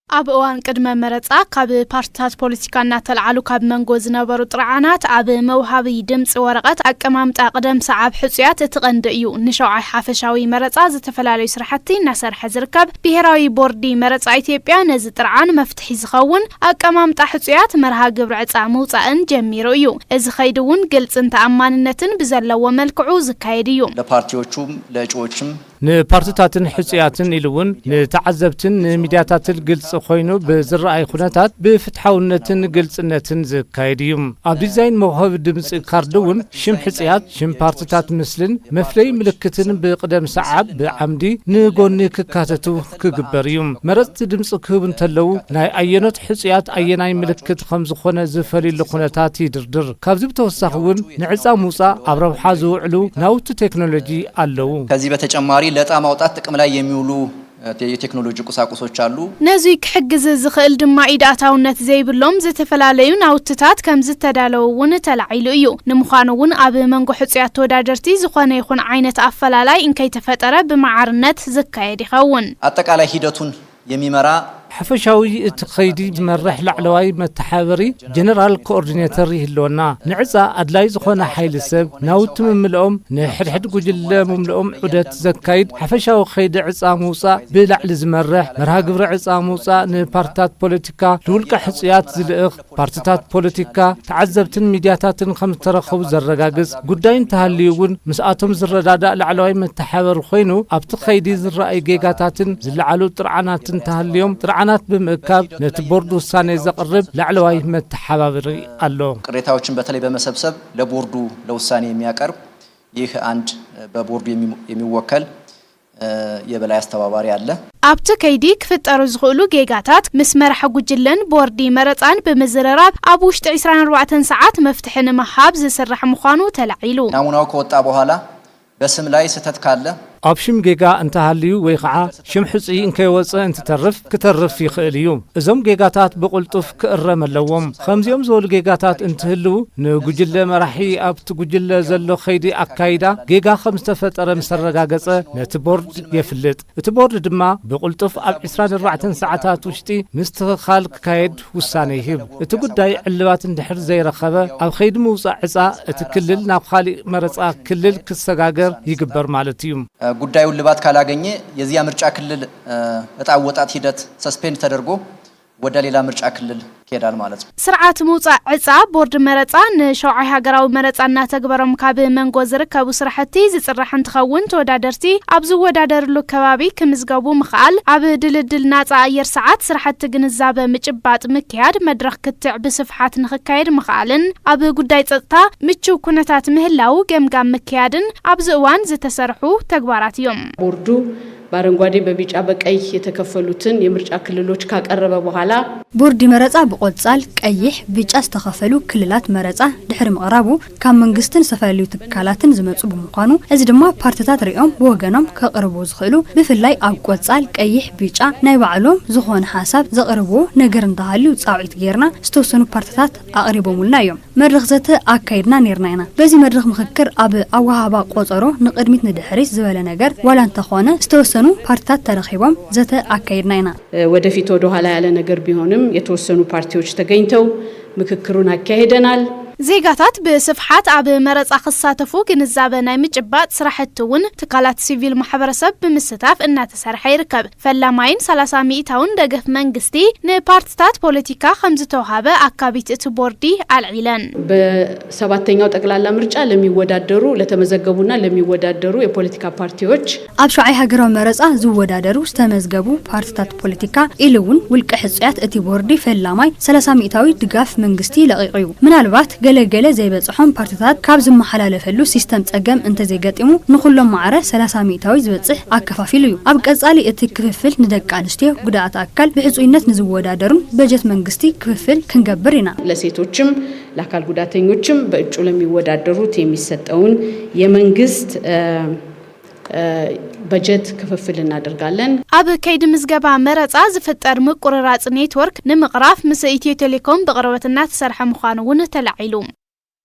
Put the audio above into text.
ኣብ እዋን ቅድመ መረጻ ካብ ፓርትታት ፖለቲካ እናተልዓሉ ካብ መንጎ ዝነበሩ ጥርዓናት፣ ኣብ መውሃቢ ድምጺ ወረቐት ኣቀማምጣ ቅደም ሰዓብ ሕጹያት እቲ ቀንዲ እዩ። ንሸውዓይ ሓፈሻዊ መረጻ ዝተፈላለዩ ስራሕቲ እናሰርሐ ዝርከብ ብሄራዊ ቦርዲ መረጻ ኢትዮጵያ፣ ነዚ ጥርዓን መፍትሒ ዝኸውን ኣቀማምጣ ሕጹያት መርሃ ግብሪ ዕጻ ምውጻእን ጀሚሩ እዩ። እዚ ኸይዲ እውን ግልጽን ተኣማንነትን ብዘለዎ መልክዑ ዝካየድ እዩ። ለፓርቲዎቹም ለእጩዎችም ንፓርትታትን ሕጹያትን ኢሉ እውን ንተዓዘብትን ንሚድያታትን ግልጺ ኮይኑ ብዝረኣይ ኩነታት ብፍትሓውነትን ግልጽነትን ዝካየድ እዩ። ኣብ ዲዛይን መውሃቢ ድምጺ ካርድ እውን ሽም ሕጹያት፣ ሽም ፓርትታት ምስልን መፍለይ ምልክትን ብቅደም ሰዓብ ብዓምዲ ንጎኒ ክካተቱ ክግበር እዩ። መረጽቲ ድምጺ ክህቡ እንተለዉ ናይ ኣየኖት ሕጹያት ኣየናይ ምልክት ከም ዝኾነ ዝፈልዩሉ ኩነታት ይድርድር። ካብዚ ብተወሳኺ እውን ንዕጻ ምውጻእ ኣብ ረብሓ ዝውዕሉ ናውቲ ቴክኖሎጂ ኣለዉ። ከዚህ በተጨማሪ ለዕጣ ማውጣት ጥቅም ላይ የሚውሉ የቴክኖሎጂ ቁሳቁሶች አሉ። ነዚ ክሕግዝ ዝኽእል ድማ ኢድ ኣታውነት ዘይብሎም ዝተፈላለዩ ናውትታት ከም ዝተዳለዉ እውን ተላዒሉ እዩ። ንምዃኑ እውን ኣብ መንጎ ሕጹያት ተወዳደርቲ ዝኾነ ይኹን ዓይነት ኣፈላላይ እንከይተፈጠረ ብመዓርነት ዝካየድ ይኸውን። አጠቃላይ ሂደቱን የሚመራ ሓፈሻዊ እቲ ኸይዲ ዝመርሕ ላዕለዋይ መተሓበሪ ጀነራል ኮኦርዲኔተር ይህልወና። ንዕጻ ኣድላይ ዝኾነ ሓይሊ ሰብ፣ ናውቲ ምምልኦም፣ ንሕድሕድ ጉጅለ ምምልኦም ዑደት ዘካይድ ሓፈሻዊ ኸይዲ ዕጻ ምውጻእ ብላዕሊ ዝመርሕ መርሃ ግብሪ ዕጻ ምውጻእ ንፓርትታት ፖለቲካ ልውልቀ ሕጹያት ዝልእኽ ፓርትታት ፖለቲካ፣ ተዓዘብትን ሚድያታትን ከም ዝተረኸቡ ዘረጋግጽ ጉዳይ እንተሃልዩ እውን ምስኣቶም ዝረዳዳእ ላዕለዋይ መተሓበሪ ኮይኑ ኣብቲ ኸይዲ ዝረኣዩ ጌጋታትን ዝለዓሉ ጥርዓናትን እንተሃልዮም ጥርዓናት ብምእካብ ነቲ ቦርድ ውሳኔ ዘቕርብ ላዕለዋይ መተሓባበሪ ኣሎ። ቅሬታዎችን በተለይ በመሰብሰብ ለቦርዱ ለውሳኔ የሚያቀርብ ይህ አንድ በቦርዱ የሚ-፣ የሚወከል የበላይ አስተባባሪ አለ። ኣብቲ ከይዲ ክፍጠሩ ዝኽእሉ ጌጋታት ምስ መራሒ ጉጅለን ቦርዲ መረጻን ብምዝርራብ ኣብ ውሽጢ ዕስራን ኣርባዕተን ሰዓት መፍትሒ ንምሃብ ዝስራሕ ምዃኑ ተላዒሉ። ናሙናው ከወጣ በኋላ በስም ላይ ስህተት ካለ ኣብ ሽም ጌጋ እንተሃልዩ ወይ ኸዓ ሽም ሕጹይ እንከይወጸ እንትተርፍ ክተርፍ ይኽእል እዩ። እዞም ጌጋታት ብቕልጡፍ ክእረም ኣለዎም። ከምዚኦም ዝበሉ ጌጋታት እንትህልዉ ንጉጅለ መራሒ ኣብቲ ጉጅለ ዘሎ ኸይዲ ኣካይዳ ጌጋ ከም ዝተፈጠረ ምስ ኣረጋገጸ ነቲ ቦርድ የፍልጥ። እቲ ቦርድ ድማ ብቕልጡፍ ኣብ ዕስራን ኣርባዕተን ሰዓታት ውሽጢ ምስትኽኻል ክካየድ ውሳነ ይህብ። እቲ ጉዳይ ዕልባት እንድሕር ዘይረኸበ ኣብ ኸይዲ ምውጻእ ዕጻ እቲ ክልል ናብ ኻሊእ መረጻ ክልል ክሰጋገር ይግበር ማለት እዩ። ጉዳዩ እልባት ካላገኘ የዚያ ምርጫ ክልል እጣ አወጣጥ ሂደት ሰስፔንድ ተደርጎ ወደ ሌላ ምርጫ ክልል ይኬዳል ማለት ነው። ስርዓት ምውጻእ ዕጻ ቦርድ መረጻ ንሸውዓይ ሃገራዊ መረጻ እናተግበሮም ካብ መንጎ ዝርከቡ ስራሕቲ ዝጽራሕ እንትኸውን ተወዳደርቲ ኣብ ዝወዳደርሉ ከባቢ ክምዝገቡ ምኽኣል፣ ኣብ ድልድል ናጻ ኣየር ሰዓት ስራሕቲ ግንዛበ ምጭባጥ ምክያድ መድረኽ ክትዕ ብስፍሓት ንኽካየድ ምኽኣልን ኣብ ጉዳይ ጸጥታ ምችው ኩነታት ምህላው ገምጋም ምክያድን ኣብዚ እዋን ዝተሰርሑ ተግባራት እዮም። ቦርዱ በአረንጓዴ፣ በቢጫ፣ በቀይ የተከፈሉትን የምርጫ ክልሎች ካቀረበ በኋላ ቦርድ መረጻ ብቆጻል፣ ቀይሕ፣ ቢጫ ዝተኸፈሉ ክልላት መረጻ ድሕሪ ምቕራቡ ካብ መንግስትን ዝተፈላለዩ ትካላትን ዝመጹ ብምዃኑ እዚ ድማ ፓርትታት ሪኦም ብወገኖም ከቕርቡ ዝኽእሉ ብፍላይ ኣብ ቆጻል፣ ቀይሕ፣ ቢጫ ናይ ባዕሎም ዝኾነ ሓሳብ ዘቕርብዎ ነገር እንተሃልዩ ጻውዒት ጌርና ዝተወሰኑ ፓርትታት ኣቕሪቦሙልና እዮም። መድረኽ ዘተ ኣካይድና ኔርና ኢና። በዚ መድረኽ ምኽክር ኣብ ኣወሃህባ ቆጸሮ ንቕድሚት ንድሕሪት ዝበለ ነገር ዋላ እንተኾነ ዝተወሰኑ ፓርትታት ተረኺቦም ዘተ ኣካይድና ኢና። ወደፊት ወደ ኋላ ያለ ነገር ቢሆንም የተወሰኑ ፓርቲዎች ተገኝተው ምክክሩን አካሂደናል። ዜጋታት ብስፍሓት ኣብ መረጻ ክሳተፉ ግንዛበ ናይ ምጭባጥ ስራሕቲ እውን ትካላት ሲቪል ማሕበረሰብ ብምስታፍ እናተሰርሐ ይርከብ። ፈላማይን ሰላሳ ሚእታውን ደገፍ መንግስቲ ንፓርትታት ፖለቲካ ከም ዝተውሃበ ኣካቢት እቲ ቦርዲ ኣልዒለን። በሰባተኛው ጠቅላላ ምርጫ ለሚወዳደሩ፣ ለተመዘገቡና ለሚወዳደሩ የፖለቲካ ፓርቲዎች ኣብ ሸውዓይ ሃገራዊ መረጻ ዝወዳደሩ ዝተመዝገቡ ፓርትታት ፖለቲካ ኢሉ እውን ውልቀ ሕጹያት እቲ ቦርዲ ፈላማይ ሰላሳ ሚእታዊ ድጋፍ መንግስቲ ለቒቑ እዩ። ምናልባት ገለ ገለ ዘይበጽሖም ፓርትታት ካብ ዝመሓላለፈሉ ሲስተም ጸገም እንተዘይገጢሙ ንኹሎም ማዕረ ሰላሳ ሚእታዊ ዝበጽሕ ኣከፋፊሉ እዩ። ኣብ ቀጻሊ እቲ ክፍፍል ንደቂ ኣንስትዮ፣ ጉዳኣት ኣካል፣ ብሕጹይነት ንዝወዳደሩን በጀት መንግስቲ ክፍፍል ክንገብር ኢና። ለሴቶችም ለአካል ጉዳተኞችም በእጩ ለሚወዳደሩት የሚሰጠውን የመንግስት በጀት ክፍፍል እናደርጋለን። ኣብ ከይዲ ምዝገባ መረጻ ዝፍጠር ምቁርራጽ ኔትወርክ ንምቕራፍ ምስ ኢትዮ ቴሌኮም ብቕርበት እናተሰርሐ ምዃኑ እውን ተላዒሉ።